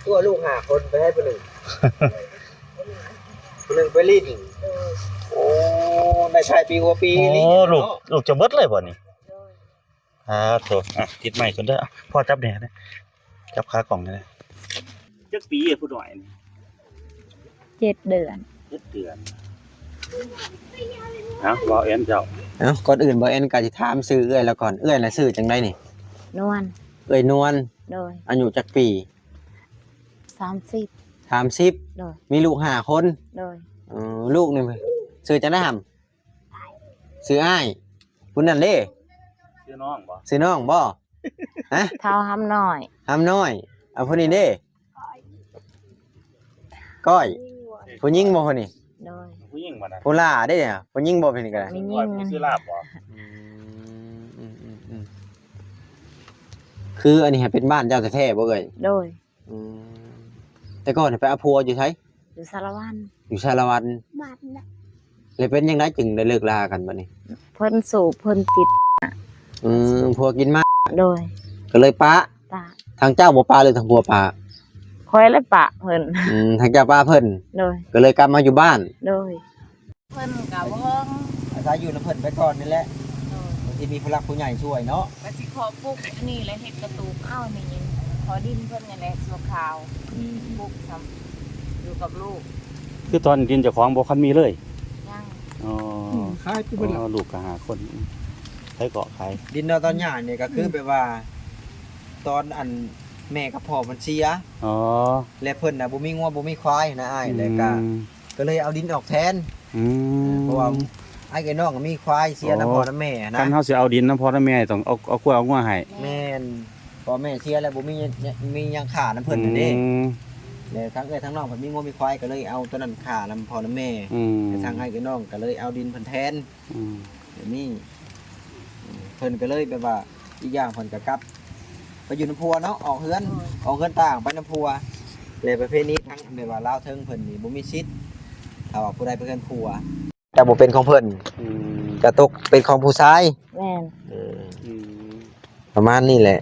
ຕົວະລູກຫ້າຄົນໄປໃຫ້ຜູ້ໜຶ່ງ ຜູ້ໜຶ່ງໄປຫຼິ້ນ. ໂອ້ ໄດ້ໃຊ້ປີກວ່າປີ ໂອ້ ນີ້ ລູກ ເນາະ ລູກຈະເບິດເລີຍບໍ່ນີ້? ສາທຸ ອ່ະ ຕິດໄມກ່ອນເດີ ພໍ່ຈັບແດ່ນະ ຈັບຂາກ້ອງແດ່. ຈັກປີຜູ້ນ້ອຍນີ້? ເຈັດເດືອນ. ເຈັດເດືອນ. ເອົ້າ ເວົ້າແອນເຈົ້າ. ເອົ້າ ກ່ອນອື່ນ ບໍ່ແອນກໍຊິຖາມຊື່ເອື້ອຍລາວກ່ອນ. ເອື້ອຍລາວຊື່ຈັ່ງໃດນີ້? ນວນ. ເອື້ອຍນວນ. ໂດຍ. ອາຍຸຈັກປີ? ສາມສິບ. ສາມສິບ. ໂດຍ. ມີລູກຫ້າຄົນ. ໂດຍ. ເອີ ລູກນີ້ຊື່ຈັ່ງໃດຫຳ? ຊື່ອ້າຍ. ຜູ້ນັ້ນເດ້? ຊື່ນ້ອງບໍ່? ຊື່ນ້ອງບໍ່? ຮະ? ທ້າວຫຳນ້ອຍ. ຫຳນ້ອຍ. ເອົາ ຜູ້ນີ້ເດ້? ກ້ອຍ. ຜູ້ຍິງບໍ່ຜູ້ນີ້? ໂດຍ. ຜູ້ຍິງບໍ່ນະ? ຜູ້ຫຼ້າເດ້? ຜູ້ຍິງບໍ່ຜູ້ນີ້ກໍໄດ້? ຜູ້ຍິງ. ຊື່ລາບບໍ່? ອືມ ອືມ ອືມ ອືມ. ຄືອັນນີ້ຫາເປັນບ້ານເຈົ້າແທ້ໆບໍ່ເອື້ອຍ? ໂດຍ. ອືມ ແຕ່ກ່ອນໄປເອົາຜົວຢູ່ໃສ? ຢູ່ສາລະວັນ. ຢູ່ສາລະວັນ. ແລ້ວເປັນຈັ່ງໃດຈຶ່ງໄດ້ເລີກລາກັນບັດນີ້? ເພິ່ນສູບ ເພິ່ນຕິດ. ອືມ ຜົວກິນໝາກ. ໂດຍ. ກໍເລີຍປະ. ປະ. ທາງເຈົ້າບໍ່ປະ ຫຼືທາງຜົວປະ? ຂ້ອຍແຫຼະປະເພິ່ນ. ອືມ ທາງເຈົ້າປະເພິ່ນ. ໂດຍ. ກໍເລີຍກັບມາຢູ່ບ້ານ. ໂດຍ. ເພິ່ນກະບໍ່ຮ້ອງ ອາໄສຢູ່ນຳເພິ່ນໄປກ່ອນນີ້ແຫຼະ. ໂດຍ. ບາງທີມີຜູ້ຫຼັກຜູ້ໃຫຍ່ຊ່ວຍເນາະ. ກະຊິຂໍປຸກອັນນີ້ແຫຼະ ເຮັດກະຕູບເອົານີ້ ຂໍດິນເພິ່ນນີ້ແຫຼະຊົ່ວຄາວ. ອືມ. ປຸກຊ້ຳ ຢູ່ກັບລູກ. ຄືຕອນດິນເຈົ້າຂອງບໍ່ທັນມີເລີຍ? ຍັງ. ອໍ ອືມ ຂາຍໄປເບິດແລ້ວ. ອໍ ລູກກໍຫ້າຄົນ. ໃຜເກາະຂາຍດິນເນາະ? ຕອນຫຍ້ານີ້ກໍຄື ອືມ ແບບວ່າ ຕອນອັນແມ່ກັບພໍ່ເພິ່ນເສຍ. ອໍ ແລະເພິ່ນນະບໍ່ມີງົວບໍ່ມີຄວາຍນະອ້າຍ. ອືມ. ແລ້ວກະ ກໍເລີຍເອົາດິນອອກແທນ. ອືມ. ເພາະວ່າອ້າຍເອື້ອຍນ້ອງກໍມີຄວາຍເສຍນຳພໍ່ນຳແມ່ນະ. ຄັນເຮົາຊິເອົາດິນນຳພໍ່ນຳແມ່ ຕ້ອງເອົາ ເອົາຄວາຍເອົາງົວໃຫ້. ແມ່ນ. ພໍ່ແມ່ເສຍແລ້ວບໍ່ມີ ມີຫຍັງຂ້ານຳເພິ່ນຫັ້ນເດ້. ອືມ. ແລ້ວທາງເອື້ອຍທາງນ້ອງເພິ່ນມີງົວມີຄວາຍ ກໍເລີຍເອົາໂຕນັ້ນຂ້ານຳພໍ່ນຳແມ່. ອືມ. ແລ້ວທາງອ້າຍເອື້ອຍນ້ອງກໍເລີຍເອົາດິນເພິ່ນແທນ. ອືມ. ແບບນີ້ ເພິ່ນກໍເລີຍແບບວ່າ ອີກຢ່າງເພິ່ນກໍກັບໄປຢູ່ນຳຜົວເນາະ ອອກເຮືອນ ໂດຍ ອອກເຮືອນຕ່າງໄປນຳຜົວ. ແລະປະເພນີທາງແບບວ່າລາວເທິງເພິ່ນນີ້ບໍ່ມີສິດ ຖ້າວ່າຜູ້ໃດໄປເຮືອນຜົວ ຈະບໍ່ເປັນຂອງເພິ່ນ. ອືມ. ຈະຕົກເປັນຂອງຜູ້ຊາຍ. ແມ່ນ. ເອີ ອືມ ປະມານນີ້ແຫຼະ.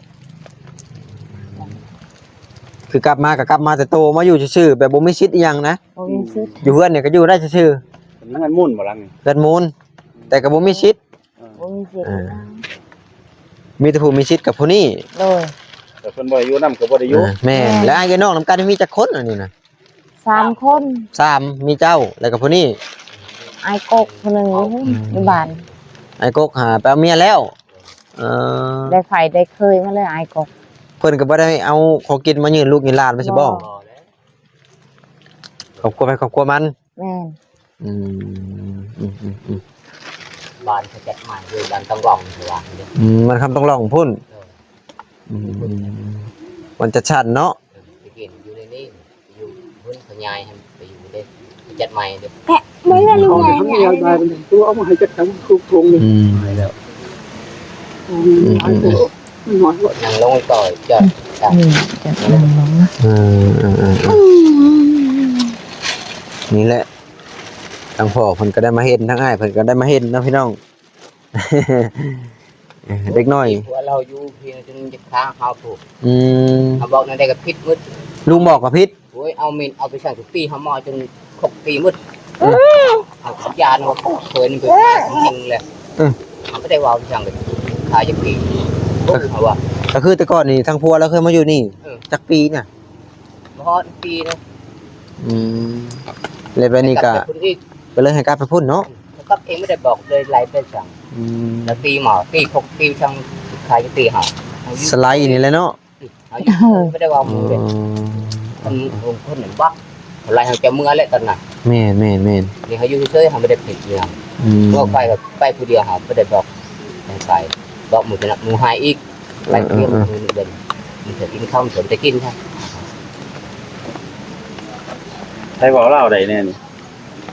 ຄືກັບມາກໍກັບມາແຕ່ໂຕ ມາຢູ່ຊື່ໆ ແບບບໍ່ມີສິດອີ່ຫຍັງນະ. ບໍ່ມີສິດ. ອືມ. ຢູ່ເຮືອນນີ້ກໍຢູ່ໄດ້ຊື່ໆ. ເຮືອນມູນບໍ່ຫຼັງນີ້? ເຮືອນມູນ ແຕ່ກໍບໍ່ມີສິດ. ເອີ ບໍ່ມີສິດ. ເອີ ມີແຕ່ຜູ້ມີສິດກັບຜູ້ນີ້. ໂດຍ. ແຕ່ເພິ່ນບໍ່ໃຫ້ຢູ່ນຳກໍບໍ່ໄດ້ຢູ່. ເອີ ແມ່ນ. ແມ່ນ. ແລ້ວອ້າຍເອື້ອຍນ້ອງນຳກັນມີຈັກຄົນອັນນີ້ນະ? ສາມຄົນ. ສາມ ມີເຈົ້າ ແລ້ວກໍຜູ້ນີ້. ອ້າຍກົກຜູ້ໜຶ່ງຢູ່ ອືມ ຢູ່ບ້ານ. ອ້າຍກົກຫາໄປເອົາເມຍແລ້ວ. ເອີ ໄດ້ໃຜໄດ້ເຄີຍມາເລີຍອ້າຍກົກ. ເພິ່ນກໍບໍ່ໄດ້ເອົາຂອງກິນມາຍື່ນລູກຍື່ນຫຼານໄປຊິບໍ່? ບໍ່. ຄອບຄົວໃຜຄອບຄົວມັນ. ແມ່ນ. ອືມ ອືມ ອືມ ອືມ. ບ້ານເຂົາຈັດໃໝ່ຢູ່ ບ້ານຕອງຫຼອງ ຄືວ່າເດ້. ອືມ ບ້ານຄຳຕອງຫຼອງພຸ້ນ. ເອີ ອືມ ອືມ ອືມ. ມັນຈະຊັນເນາະ. ເອີ ໄປກິນຢູ່ໃນນີ້ ຢູ່ພຸ້ນ ເຂົາຍ້າຍໃຫ້ໄປຢູ່ເດ້ ເຂົາຈັດໃໝ່ເດ້. ແພະ ບໍ່ວ່າລູກໃຫຍ່ ເອົາມາໃຫ້ຈັກຖັງທຸກຖົງເລີຍ. ອືມ ໃຫ້ແລ້ວ. ອືມ ອືມ ອືມ. ນັ່ງລົງກ່ອນ ຈອດ ອືມ ຈັດນັ່ງລົງ. ເອີ ເອີ ເອີ ເອີ ອືມ ນີ້ແຫຼະ ທາງພໍ່ເພິ່ນກໍໄດ້ມາເຫັນ ທາງອ້າຍເພິ່ນກໍໄດ້ມາເຫັນເນາະພີ່ນ້ອງ. ເດັກນ້ອຍ ຜົວລາວຢູ່ພີ້ ຈຶ່ງຈະຂ້າເຮົາຜູ້. ອືມ ເຮົາບອກແນວໃດກໍຜິດໝົດ ລຸງບອກກໍຜິດ. ໂອ້ຍ ເອົາເມັນເອົາໄປສັ່ງທຸກປີ ເຮົາມາຈົນຄົບປີໝົດ. ອືມ ເອົາຢານວ່າເຄີຍນີ້ໄປຍິງແຫຼະ. ອືມ ເຮົາບໍ່ໄດ້ເວົ້າໄປສັ່ງເລີຍ ຂາຍຈັກປີ. ເຮົາວ່າ ກໍຄືແຕ່ກ່ອນນີ້ທາງຜົວລາວເຄີຍມາຢູ່ນີ້. ເອີ ຈັກປີນະ? ບໍ່ຮອດປີນະ. ອືມ ແລ້ວບາດນີ້ກໍ ກັບໄປພຸ້ນອີກ ກໍເລີຍໃຫ້ກັບໄປພຸ້ນເນາະ. ກັບເອງບໍ່ໄດ້ບອກເລີຍ ໄລ່ໄປສັ່ງ. ອືມ ແລ້ວປີມາ ປີ ຫົກປີສັ່ງ ຂາຍປີເຮົາ ສະໄລນີ້ແຫຼະເນາະ. ອືມ ເຮົາຢູ່ ເອີ ບໍ່ໄດ້ເວົ້າໝູ່ເດ້. ອໍ ຄົນ ຄົນນັ້ນບັກ ໄລ່ເຮົາຈະເມືອແຫຼະຕອນນັ້ນ. ແມ່ນໆໆ ນີ້ເຮົາຢູ່ເຊີຍໆ ເຮົາບໍ່ໄດ້ຜິດຫຍັງ. ອືມ ເມື່ອໄປກໍໄປຜູ້ດຽວ ເຮົາບໍ່ໄດ້ບອກໃຫ້ໄປ ບອກໝູ່ຈະນະ ໝູ່ໃຫ້ອີກ. ເອີ ໄປເພື່ອ ເອີ ໝູ່ນີ້ເບິ່ງ ມັນຈະກິນເຂົ້າ ມັນຈະໄດ້ກິນຊະ. ໃຜເວົ້າລາວໄດ້ແດ່ນີ້?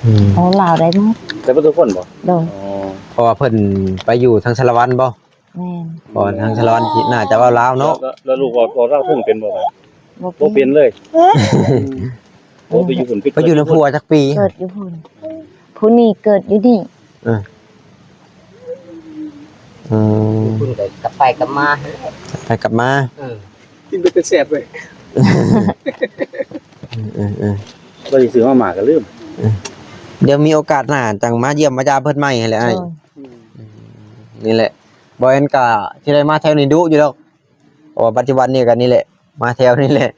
ອືມ ເວົ້າລາວໄດ້ໝົດ ໄດ້ເບິດທຸກຄົນບໍ່? ໂດຍ. ອໍ ເພາະວ່າເພິ່ນໄປຢູ່ທາງສາລະວັນບໍ່? ແມ່ນ. ເພາະວ່າທາງສາລະວັນທີ່ໜ້າຈະເວົ້າລາວເນາະ. ແລ້ວ ແລ້ວລູກເວົ້າ ເວົ້າລາວທົ່ງເປັນບໍ່ບາດ? ບໍ່ເປັນ ບໍ່ເປັນເລີຍ. ໂອ້ ໄປຢູ່ພຸ້ນ ໄປຢູ່ນຳຜົວຈັກປີ? ເກີດຢູ່ພຸ້ນ. ຜູ້ນີ້ເກີດຢູ່ນີ້. ເອີ ເອີ ຢູ່ພຸ້ນກໍກັບໄປກັບມາ ໄປກັບມາ. ເອີ ກິນເປັນຕາແຊບເວີຍ. ເອີໆໆ ບໍ່ໄດ້ຊື້ມາໝາກກໍລືມ. ເອີ ດຽວມີໂອກາດໜ້າຈັ່ງມາຢ້ຽມມາຢາມເພິ່ນໃໝ່ຫັ້ນແຫຼະອ້າຍ. ໂດຍ ອືມ ນີ້ແຫຼະ ບໍ່ແມ່ນກະຊິໄດ້ມາແຖວນີ້ດຸຢູ່ດອກ ເພາະວ່າປັດຈຸບັນນີ້ກໍນີ້ແຫຼະ ມາແຖວນີ້ແຫຼະ.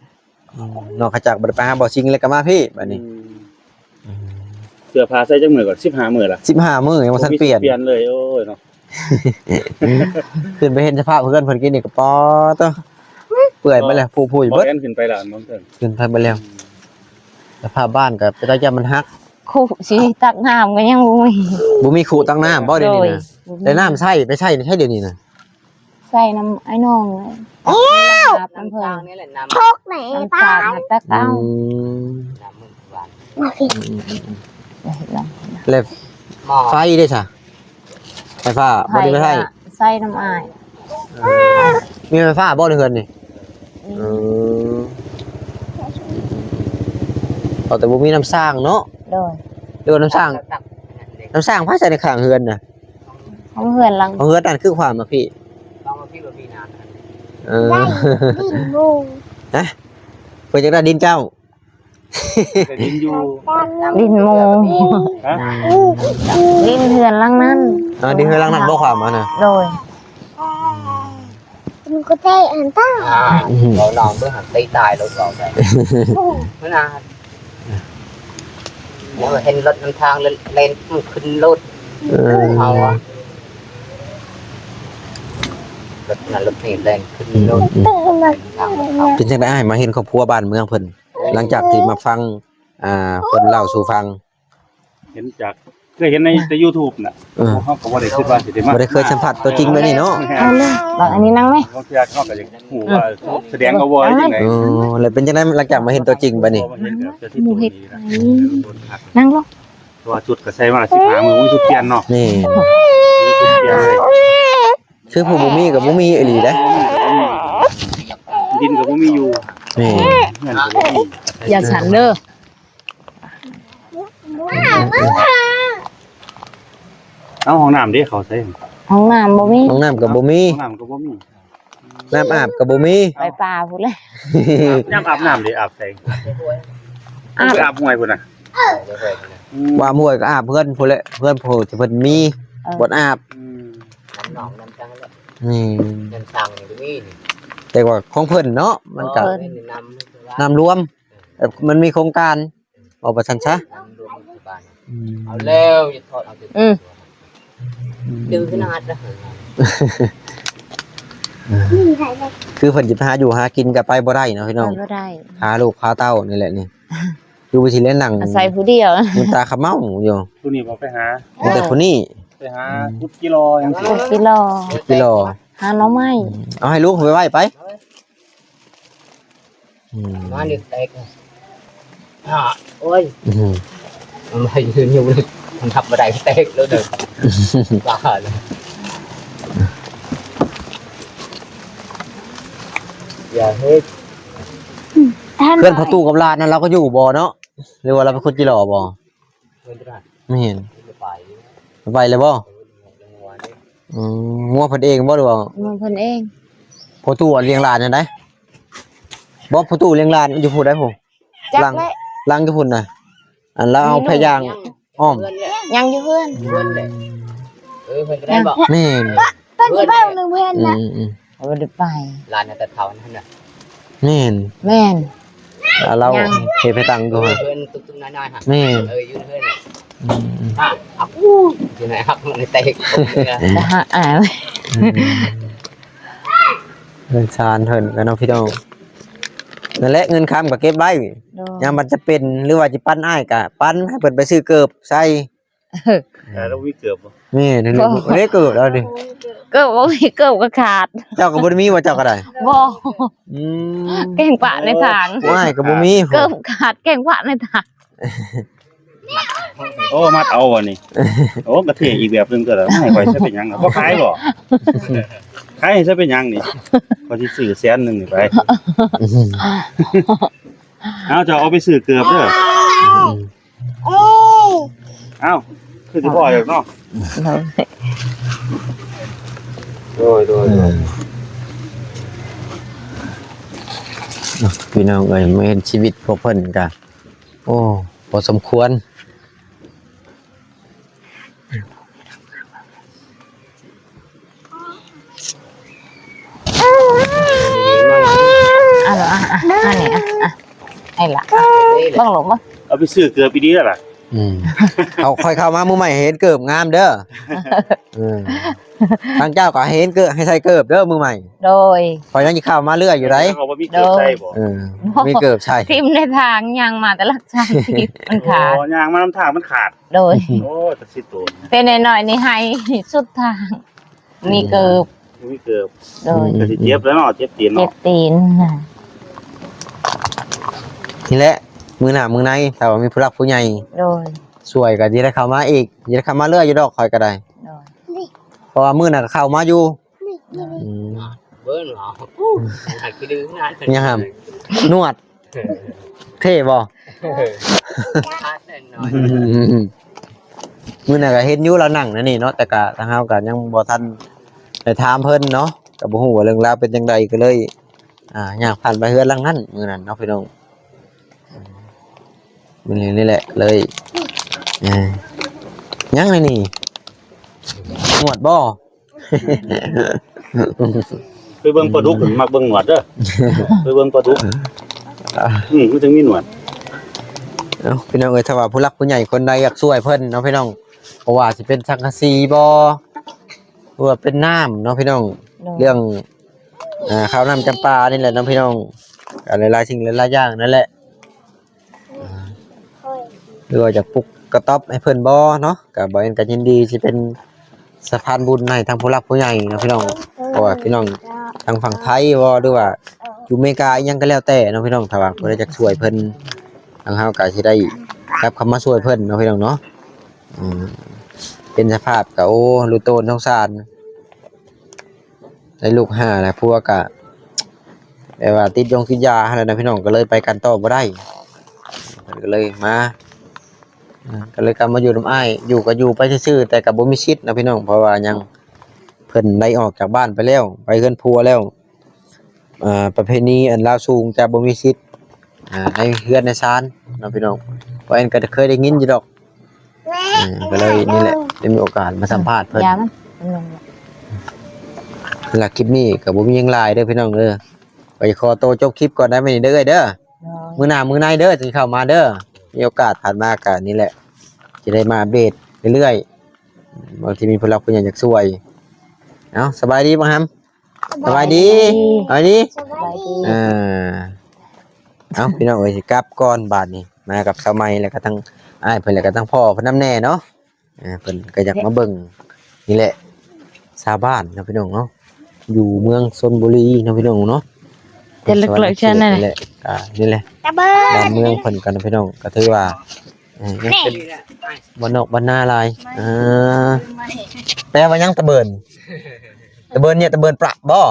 ອືມ ນອກຈາກບໍ່ໄດ້ໄປຫາບໍ່ຊິງແລ້ວກໍມາພີ້ບັດນີ້. ອືມ ອືມ ເສື້ອຜ້າໃສ່ຈັກມື້ກ່ອນ? ສິບຫ້າມື້ລະ. ສິບຫ້າມື້ຍັງບໍ່ທັນປ່ຽນ ບໍ່ມີເສື້ອປ່ຽນເລີຍ. ໂອ້ຍເນາະ ຂຶ້ນໄປເຫັນສະພາບເຮືອນເພິ່ນກີ້ນີ້ກໍ ປາດໂທ້ ເປື່ອຍໄປແລ້ວ ຜຸໆເບິດ. ບໍ່ແມ່ນຂຶ້ນໄປລະ ອັນນັ້ນເຖິງ ຂຶ້ນໄປເບິດແລ້ວ. ອືມ ສະພາບບ້ານກໍເປັນຕາຢ້ານມັນຫັກ. ຄຸຊິຕັກນ້ຳກໍຍັງບໍ່ມີ ບໍ່ມີຄຸຕັກນ້ຳບໍ່ດຽວນີ້ນະ? ໂດຍ ບໍ່ມີ. ແຕ່ນ້ຳໃຊ້ໄປໃຊ້ໃຊ້ດຽວນີ້ນະ? ໃຊ້ນ້ຳອ້າຍນ້ອງ ເອີ ອາບນ້ຳເພິ່ນ ນ້ຳສາງນີ້ແຫຼະ ນ້ຳ ພວກໄໝ ນ້ຳສາງ ປາ ຫາຕັກເອົາ. ອືມ ນ້ຳມັນຫວານ ມາພີ້ ອືມໆໆ ແລ້ວ ໝໍ້ ໄຟເດ້ຊະ? ໄຟຟ້າ ໄຟ ບໍ່ໄດ້ໄປໃຊ້ ກໍໃຊ້ນ້ຳອ້າຍ. ເອີ ມີໄຟຟ້າບໍ່ໃນເຮືອນນີ້? ອືມ ເອີ ເອົາແຕ່ບໍ່ມີນ້ຳສ້າງເນາະ? ໂດຍ ຫຼືວ່ານ້ຳສ້າງ ນ້ຳສ້າງໃຜໃຊ້ໃນຂ້າງເຮືອນນະ? ຂອງເຮືອນຫຼັງ ຂອງເຮືອນນັ້ນຄືຂວາມມາພີ້ ເອີ ໄດ້ດິນໝູ່ ຮະ? ເພິ່ນຢາກໄດ້ດິນເຈົ້າ ໄດ້ດິນຢູ່ ດິນໝູ່ ຮະ? ດິນເຮືອນຫຼັງນັ້ນ ເອີ ດິນເຮືອນຫຼັງນັ້ນບໍ່ຂວາມມານະ? ໂດຍ ມັນກໍໄດ້ອັນຕາ ອ່າ ອືມ ເວົ້ານ້ອງເບິ່ງຫັ້ນ ຕີຕາຍໂລດເວົ້າໄດ້ ມັນນະ ໂອ້ຍ ເຫັນລົດນຳທາງແລ່ນຂຶ້ນລົດ ເອີ ເອົາອະ ລົດນັ້ນລົດນີ້ແລ່ນຂຶ້ນລົດ ອືມ ເປັນຈັ່ງໃດອ້າຍ ມາເຫັນຄອບຄົວບ້ານເມືອງເພິ່ນ ຫຼັງຈາກທີ່ມາຟັງ ອ່າ ເພິ່ນເລົ່າສູ່ຟັງ? ເຫັນຈາກ ເຄີຍເຫັນໃນແຕ່ຢູທູບນະ ເອີ ເຮົາກໍບໍ່ໄດ້ຄິດວ່າຊິໄດ້ມາ ບໍ່ໄດ້ເຄີຍສຳຜັດຕົວຈິງແບບນີ້ເນາະ. ເອົາເລີຍ ບັກອັນນີ້ນັ່ງແມ ບາງເທື່ອເຮົາກໍຢາກຮູ້ວ່າ ເອີ ສະແດງເອົາບໍ່ ເອີ ຫຼືຈັ່ງໃດ ເອີ ແລ້ວເປັນຈັ່ງໃດຫຼັງຈາກມາເຫັນຕົວຈິງບາດນີ້? ບໍ່ເຫັນແບບຈະຊິ ໝູ່ເຫັດ ໂດນທັກ ນັ່ງລົງ ເພາະວ່າຊຸດກໍໃສ່ມາສິບຫ້າມື້ ບໍ່ມີຊຸດປ່ຽນເນາະ. ນີ້ ມີຊຸດປ່ຽນເລີຍ ຄືຜູ້ບໍ່ມີກໍບໍ່ມີອີ່ຫຼີເດ້ ບໍ່ມີກໍບໍ່ມີ ດິນກໍບໍ່ມີຢູ່ ນີ້ ເຮືອນກໍບໍ່ມີ ຢ່າສັ່ນເດີ. ເອົາ ຫ້ອງນ້ຳເດ້ ເຂົ້າໃສ? ຫ້ອງນ້ຳບໍ່ມີ ຫ້ອງນ້ຳກໍບໍ່ມີ ຫ້ອງນ້ຳກໍບໍ່ມີ ນ້ຳອາບກໍບໍ່ມີ ໄປປ່າພຸ້ນແຫຼະ ຍາມອາບນ້ຳເດ້ ອາບໃສ? ອາບ ໄປອາບຫ້ວຍພຸ້ນນະ ອືມ ວ່າຫ້ວຍກໍອາບເຮືອນພຸ້ນແຫຼະ ເຮືອນຜູ້ທີ່ເພິ່ນມີ ເອີ ບ່ອນອາບ ອືມ ນ້ຳໜອງນ້ຳສັງແຫຼະ ນີ້ ນ້ຳສັງນີ້ກໍມີນີ້ ແຕ່ວ່າຂອງເພິ່ນເນາະ ມັນກໍ ເອີ ນ້ຳ ນ້ຳລວມ ເອີ ມັນມີໂຄງການ ເວົ້າວ່າຊັ້ນຊະ ອືມ ເອົາແລ້ວ ຢ່າຖອດເອົາ ອືມ ດື້ຂະໜາດນະ ຄືເພິ່ນຊິໄປຫາຢູ່ຫາກິນກໍໄປບໍ່ໄດ້ເນາະພີ່ນ້ອງ ໄປບໍ່ໄດ້ ພາລູກພາເຕົ້ານີ້ແຫຼະນີ້ ຢູ່ບໍ່ຊິແລະນັ່ງ ອາໄສຜູ້ດຽວ ນ້ຳຕາຂະເມົ້າຢູ່ ຜູ້ນີ້ບໍ່ໄປຫາ ມີແຕ່ຜູ້ນີ້ ໄປຫາ ອືມ ຂຸດຈີຫຼໍ່ຫຍັງຊີ້ ຂຸດຈີຫຼໍ່ ຂຸດຈີຫຼໍ່ ຫາໜໍ່ໄມ້ ອືມ ເອົາໃຫ້ລູກໄປໄວ້ໄປ. ອືມ ມານີ້ແຕກ ອ່າ ໂອ້ຍ ອືມ ມັນມາຢືນຢູ່ ມັນທັບບໍ່ໄດ້ ແຕກໂລດເດີ ບ້າເລີຍ ຢ່າເຮັດ ເພື່ອນພໍ່ຕູ້ກັບຫຼານນັ້ນ ລາວກໍຢູ່ບໍ່ເນາະ ຫຼືວ່າລາວໄປຂຸດຈີຫຼໍ່ບໍ່? ແມ່ນ ໄປແລ້ວບໍ່? ອືມ ງົວເພິ່ນເອງບໍ່ ຫຼືວ່າ? ງົວເພິ່ນເອງ ພໍ່ຕູ້ລ້ຽງຫຼານຫັ້ນໃດ ບໍ່ ພໍ່ຕູ້ລ້ຽງຫຼານຢູ່ພຸ້ນໃດພຸ້ນ ຫຼັງ ຫຼັງຢູ່ພຸ້ນນະ ອັນລາວເອົາແພຍ່າງອ້ອມ ຍັງຢູ່ເຮືອນ ເອີ ເພິ່ນກໍໄດ້ບໍ່? ແມ່ນ ເພິ່ນໄປເອົາໜຶ່ງເພິ່ນນະ ອືມໆ ເຂົາບໍ່ໄດ້ໄປ ຫຼານນະ ແຕ່ເຖົ້ານັ້ນນະ ແມ່ນ ແມ່ນ ອ່າ ລາວເຮັດໃຫ້ຕັ້ງຢູ່ຫັ້ນ ເພິ່ນຕຸກໆນ້ອຍໆ ຫັ້ນ ແມ່ນ ເອີ ຢູ່ເຮືອນ ອືມໆ ອ່າ ອັບ ຢູ່ໃນອັບ ມັນແຕກ ແຕ່ຫາ ອ່າ ອືມ ເຮືອນຊານເພິ່ນແຫຼະເນາະພີ່ນ້ອງ ນັ້ນແຫຼະ ເງິນຄຳກໍເກັບໄວ້ ໂດຍ ຍາມມັນຈະເປັນ ຫຼືວ່າຊິປັນອ້າຍກໍປັນ ໃຫ້ເພິ່ນໄປຊື້ເກີບໃສ່ ເອີ ແລ້ວມີເກີບບໍ່? ແມ່ນ ບໍ່ ເດ້ ເກີບລາວນີ້ ເກີບບໍ່ມີ ເກີບກໍຂາດ ເຈົ້າກໍບໍ່ໄດ້ມີບໍ່ ເຈົ້າກໍໄດ້? ບໍ່ ອືມ ແກ້ງປະໃນຖາງ ຜູ້ອ້າຍກໍບໍ່ມີ ເກີບຂາດແກ້ງປະໃນຖາງ ໂອ້ ມັດເອົາອັນນີ້ ໂອ້ ກະເທ່ອີກແບບໜຶ່ງກໍລະ ໃຫ້ຂ້ອຍໃຊ້ເປັນຫຍັງ ບໍ່ຂາຍບໍ່? ຂາຍໃຫ້ໃຊ້ເປັນຫຍັງນີ້ ຂ້ອຍຊິຊື້ແສນໜຶ່ງນີ້ໄປ ເອົາ ເຈົ້າເອົາໄປຊື້ເກີບເດີ. ອ້າວ ຄືຊິພໍ້ຢູ່ເນາະ ໂດຍ ໂດຍ ໂດຍ ເອີ ໂດຍ ເນາະ ພີ່ນ້ອງເອີຍ ມາເຫັນຊີວິດພວກເພິ່ນກະ ໂອ້ ພໍສົມຄວນ. ເອົາລະ ອ່ະ ອ່ະ ອັນນີ້ ອ່ະ ອ່ະ ໃຫ້ລະ ອ່ະ ເບິ່ງລູກເບິ່ງ ເອົາໄປຊື້ເກືອບອີ່ດີລະ. ອືມ ເອົາ ຂ້ອຍເຂົ້າມາມື້ໃໝ່ເຫັນເກີບງາມເດີ. ເອີ ທາງເຈົ້າກໍເຫັນເກີບ ໃຫ້ໃສ່ເກີບເດີມື້ໃໝ່. ໂດຍ ຂ້ອຍຍັງຊິເຂົ້າມາເລື້ອຍຢູ່ໃດ. ເຂົາບໍ່ມີເກີບໃສ່ບໍ່? ເອີ ມີເກີບໃສ່ ຖິ້ມໃນທາງ ຍ່າງມາແຕ່ຫຼັກສາມສິບ ມັນຂາດ. ໂອ້ ຍ່າງມານຳທາງມັນຂາດ. ໂດຍ ໂອ້ ຈັກສິໂຕ ແຕ່ນ້ອຍໆນີ້ໃຫ້ສຸດທາງ ມີເກີບ ມີເກີບ. ໂດຍ ອືມ ກໍຊິເຈັບແລ້ວເນາະ ເຈັບຕີນເນາະ ເຈັບຕີນນະ. ນີ້ແຫຼະ ມື້ໜ້າມື້ໃນ ຖ້າວ່າມີຜູ້ຫຼັກຜູ້ໃຫຍ່ ໂດຍ ຊ່ວຍກໍຊິໄດ້ເຂົ້າມາອີກ ຊິໄດ້ເຂົ້າມາເລື້ອຍຢູ່ດອກ ຂ້ອຍກໍໄດ້. ໂດຍ ເພາະວ່າມື້ນັ້ນກໍເຂົ້າມາຢູ່. ອືມ ເບິ່ງເອົາ ຫາກຄືດື້ງານ ຍັງຫຳ ນວດ ເທ່ບໍ່? ມື້ນັ້ນກໍເຫັນຢູ່ລາວນັ່ງແນວນີ້ເນາະ ແຕ່ກໍທາງເຮົາກໍຍັງບໍ່ທັນໄດ້ຖາມເພິ່ນເນາະ ກໍບໍ່ຮູ້ວ່າເລື່ອງລາວເປັນຈັ່ງໃດ ກໍເລີຍ ອ່າ ຍ່າງຜ່ານໄປເຮືອນຫຼັງນັ້ນມື້ນັ້ນເນາະພີ່ນ້ອງ. ມື້ນີ້ນີ້ແຫຼະເລີຍ ອ່າ ຍັງແນວນີ້ ນວດບໍ່? ໄປເບິ່ງປາດຸກ ມັກເບິ່ງໜວດເດີ ໄປເບິ່ງປາດຸກ. ອືມ ມັນຈຶ່ງມີໜວດ. ເອົ້າ ພີ່ນ້ອງເອີຍ ຖ້າວ່າຜູ້ຫຼັກຜູ້ໃຫຍ່ຄົນໃດຢາກຊ່ວຍເພິ່ນເນາະພີ່ນ້ອງ ບໍ່ວ່າຊິເປັນສັງກະສີບໍ່ ຫຼືວ່າເປັນນ້ຳເນາະພີ່ນ້ອງ ໂດຍ ເລື່ອງ ອ່າ ເຂົ້ານ້ຳຈຳປານີ້ແຫຼະເນາະພີ່ນ້ອງ ກໍຫຼາຍໆສິ່ງຫຼາຍໆຢ່າງນັ້ນແຫຼະ. ອ່າ ຫຼືວ່າຈະປຸກກະຕ໊ອບໃຫ້ເພິ່ນບໍ່ເນາະ ກະບໍ່ແມ່ນ ກະຍິນດີຊິເປັນສະພານບຸນໃຫ້ທາງຜູ້ຫຼັກຜູ້ໃຫຍ່ເນາະພີ່ນ້ອງ. ເພາະວ່າພີ່ນ້ອງທາງຝັ່ງໄທບໍ່ ຫຼືວ່າຢູ່ເມກາອີ່ຫຍັງກໍແລ້ວແຕ່ເນາະພີ່ນ້ອງ ຖ້າວ່າຜູ້ໃດຢາກຊ່ວຍເພິ່ນ ທາງເຮົາກໍຊິໄດ້ກັບເຂົ້າມາຊ່ວຍເພິ່ນເນາະພີ່ນ້ອງເນາະ. ອືມ ເຫັນສະພາບກໍ ໂອ້ ລຸໂຕນສົງສານ. ໄດ້ລູກຫ້າແລ້ວ ຜົວກະແບບວ່າຕິດຢົງຕິດຢາຫັ້ນແຫຼະນະພີ່ນ້ອງ ກໍເລີຍໄປກັນຕໍ່ບໍ່ໄດ້ ເພິ່ນກໍເລີຍມາ ອ່າ ກໍເລີຍກັບມາຢູ່ນຳອ້າຍ. ຢູ່ກໍຢູ່ໄປຊື່ໆ ແຕ່ກໍບໍ່ມີສິດນະພີ່ນ້ອງ ເພາະວ່າຫຍັງ ເພິ່ນໄດ້ອອກຈາກບ້ານໄປແລ້ວ ໄປເຮືອນຜົວແລ້ວ. ອ່າ ປະເພນີອັນລາວສູງຈະບໍ່ມີສິດ ອ່າ ໃນເຮືອນໃນຊານເນາະພີ່ນ້ອງ. ເພາະອັນກໍເຄີຍໄດ້ຍິນຢູ່ດອກ. ເອີ ກໍເລີຍນີ້ແຫຼະ ໄດ້ມີໂອກາດມາສຳພາດເພິ່ນ. ຢາມັນ ແລະ ຄລິບນີ້ກໍບໍ່ມີຫຍັງຫຼາຍເດີພີ່ນ້ອງເດີ ກໍຈະຂໍໂຕຈົບຄລິບກ່ອນໄດ້ມື້ນີ້ເດີເອື້ອຍເດີ. ໂດຍ ມື້ໜ້າມື້ໃນເດີ ຊິເຂົ້າມາເດີ ມີໂອກາດຜ່ານມາກໍນີ້ແຫຼະ ຊິໄດ້ມາອັບເດດເລື້ອຍໆ ບາງທີມີຜູ້ຫຼັກຜູ້ໃຫຍ່ຢາກຊ່ວຍ. ເອົ້າ ສະບາຍດີບໍ່ຫຳ? ສະບາຍດີ ສະບາຍດີ ສະບາຍດີ ເອີ ເອົ້າ ພີ່ນ້ອງເອີຍ ຊິກັບກ່ອນບາດນີ້ ມາກັບສາວໃໝ່ ແລ້ວກໍທັງອ້າຍເພິ່ນ ແລ້ວກໍທັງພໍ່ເພິ່ນນຳແດ່ເນາະ. ເອີ ເພິ່ນກໍຢາກມາເບິ່ງ ນີ້ແຫຼະ ຊາວບ້ານເນາະພີ່ນ້ອງເນາະ ຢູ່ເມືອງຊົນບູລີເນາະພີ່ນ້ອງເນາະ ແຕ່ເລັກໆ ແຕ່ນ້ອຍ ນີ້ແຫຼະ ອ່າ ນີ້ແຫຼະ ບ້ານເມືອງເພິ່ນກັນເນາະພີ່ນ້ອງ. ກໍຖືວ່າ ເອີ ຍັງເປັນບ້ານນອກບ້ານນາຫຼາຍ. ເອີ ແປວ່າຫຍັງ ຕະເບີນ? ຕະເບີນເຍ ຕະເບີນປະບໍ່?